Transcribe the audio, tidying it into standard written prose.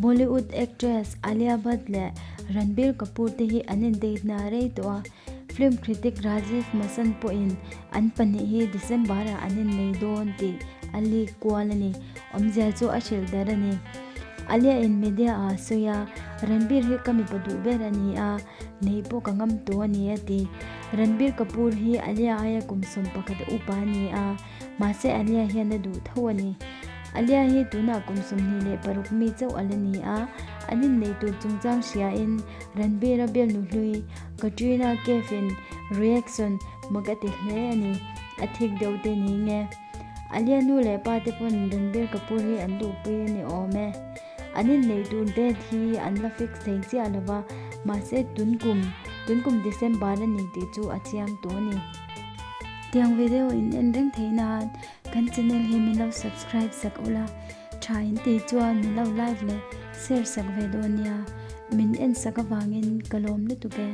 Bollywood actress Alia Bhatt leh Ranbir Kapoor te hi an in date na rei tawh a, film critic Rajeev Masand pawhin an pahnih hi December ah an innei dawn tih a leak kual a ni. Awmzia chu a hrilh der a ni. Alia in media ah a sawi a, Ranbir hi ka mipa duh ber a ni a, nei pawh ka ngam tawh a ni a ti. Ranbir Kapoor hi Alia aia kum 11 a upa a ni a, mahse Alia hian a duh tho a ni. Alia hi tunah kum 26 mi chauh a la ni a, an innei tur chungchang hriain Ranbir-a bialnu hlui Katrina Kaif-in reaction mak a ti hle a ni, a thik deuh te ni nge. Alia nu leh pa te pawn Ranbir Kapoor hi an duhpui a ni awm e. An inneih tur date hi an la fix thei chiah lo va, mahse tun kum, tun kum December a ni tih chu a chiang tawh a ni. Tiang video in en reng theih nan kan channel hi min lo subscribe sak ula, tha in tih chuan min lo like leh share sak ve dawn nia. Min en sak avangin ka lawm lutuk e.